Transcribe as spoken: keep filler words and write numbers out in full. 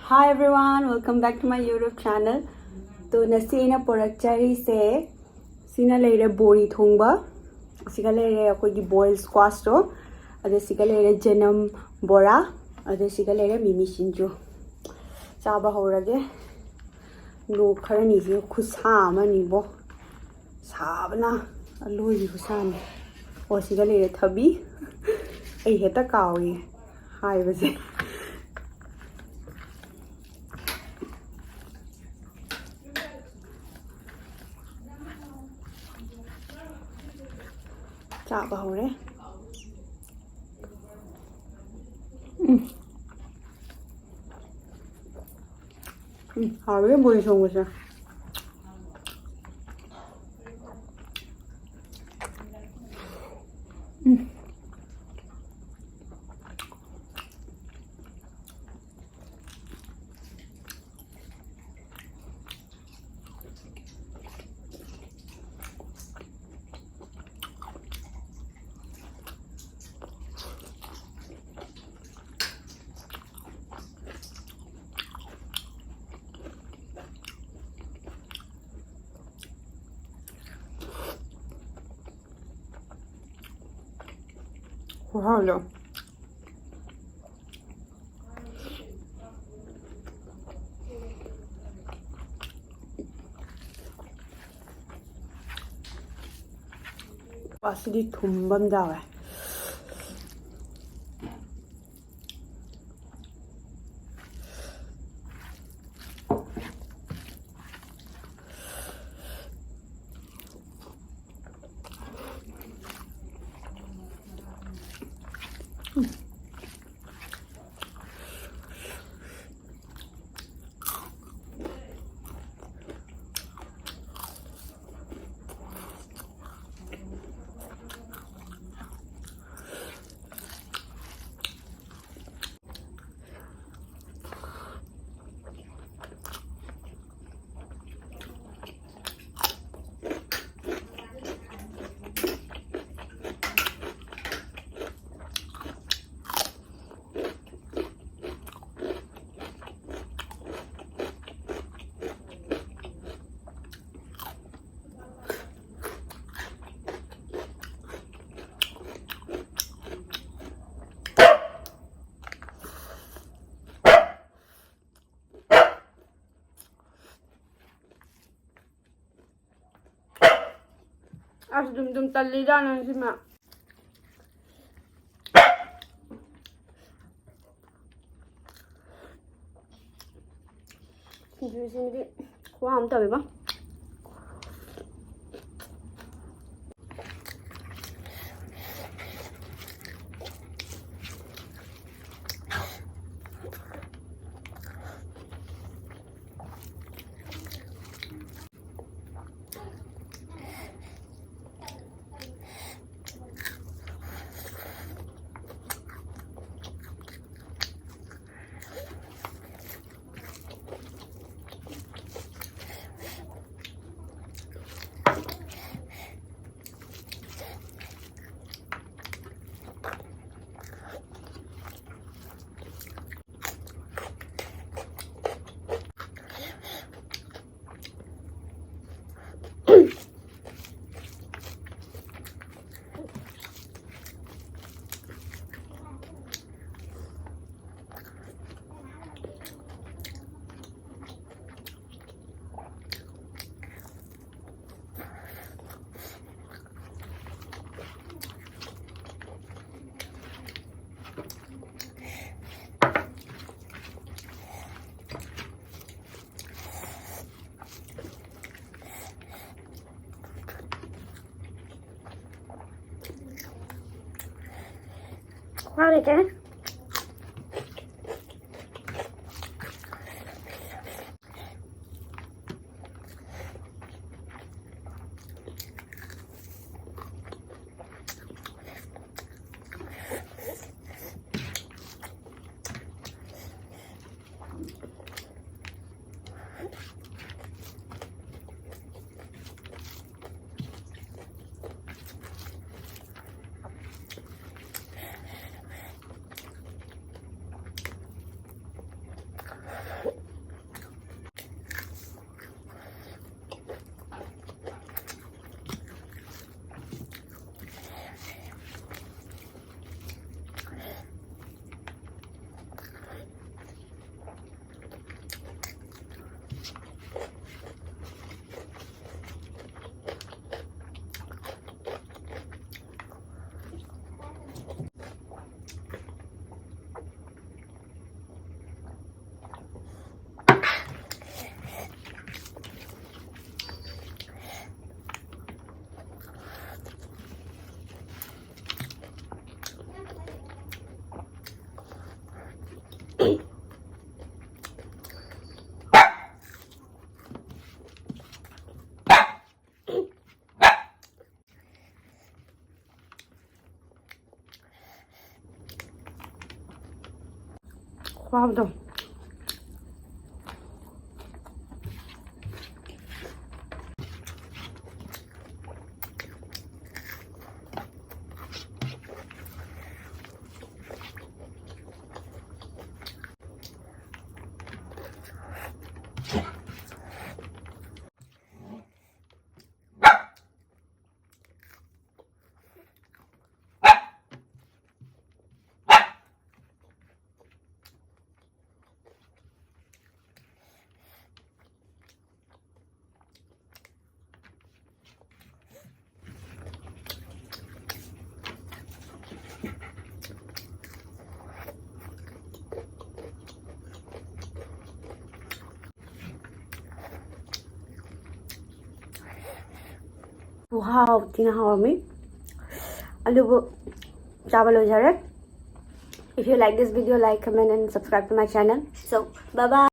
Hi everyone, welcome back to my YouTube channel. ꯇꯣ ꯉꯁꯤ ꯑꯩꯅ ꯄꯨꯔꯛꯆꯔꯤꯁꯦ, ꯁꯤꯅ ꯂꯩꯔꯦ ꯕꯣꯔꯤ ꯊꯣꯡꯕ, ꯑꯁꯤꯒ ꯂꯩꯔꯦ ꯑꯩꯈꯣꯏꯒꯤ boil squash ꯇꯣ, ꯑꯗ ꯁꯤꯒ ꯂꯩꯔꯦ ꯖꯅꯝ ꯕꯣꯔꯥ, ꯑꯗ ꯁꯤꯒ ꯂꯩꯔꯦ ꯃꯤꯃꯤ ꯁꯤꯡꯖꯨ꯫ ꯆꯥꯕ ꯍꯧꯔꯒꯦ꯫ ꯅꯣꯡ ꯈꯔ ꯅꯤꯁꯦ ꯈꯨꯠꯁꯥ ꯑꯃꯅꯤꯕꯣ꯫ ꯁꯥꯕꯅ ꯑꯂꯣꯏꯕꯤ ꯈꯨꯁꯥꯅꯤ꯫ ꯑꯣ, ꯁꯤꯒ ꯂꯩꯔꯦ ꯊꯕꯤ꯫ ꯑꯩ ꯍꯦꯛꯇ ꯀꯥꯎꯏ ꯍꯥꯏꯕꯁꯦ꯫ ꯆꯥꯕ ꯍꯧꯔꯦ꯫ ꯎꯝ꯫ ꯎꯝ, ꯍꯥꯎꯋꯦ ꯕꯣꯔꯤ ꯊꯣꯡꯕꯁꯦ꯫ ꯎꯝ꯫ ꯈꯨꯍꯥꯎꯗꯣ꯫ ꯑꯁꯤꯗꯤ ꯊꯨꯝꯕ ꯑꯃ ꯌꯥꯎꯋꯦ꯫ ꯑꯁ, ꯑꯗꯨꯝ ꯑꯗꯨꯝ ꯇꯜꯂꯤꯗ ꯅꯪꯁꯤꯃ꯫ ꯁꯤꯡꯖꯨꯁꯤꯃꯗꯤ ꯈꯨꯍꯥꯎ ꯑꯃ ꯇꯧꯋꯦꯕꯣ꯫ ꯈꯨꯍꯥꯎ ꯂꯩꯇ꯭ꯔꯦ꯫ ꯋꯥꯕꯗꯣ꯫ ꯋꯥꯎ, ꯊꯤꯅ ꯍꯥꯎꯔꯝꯃꯤ꯫ ꯑꯂꯨꯕꯨ ꯆꯥꯕ ꯂꯣꯏꯖꯔꯦ꯫ If you like this video, like, comment and subscribe to my channel. So, bye bye.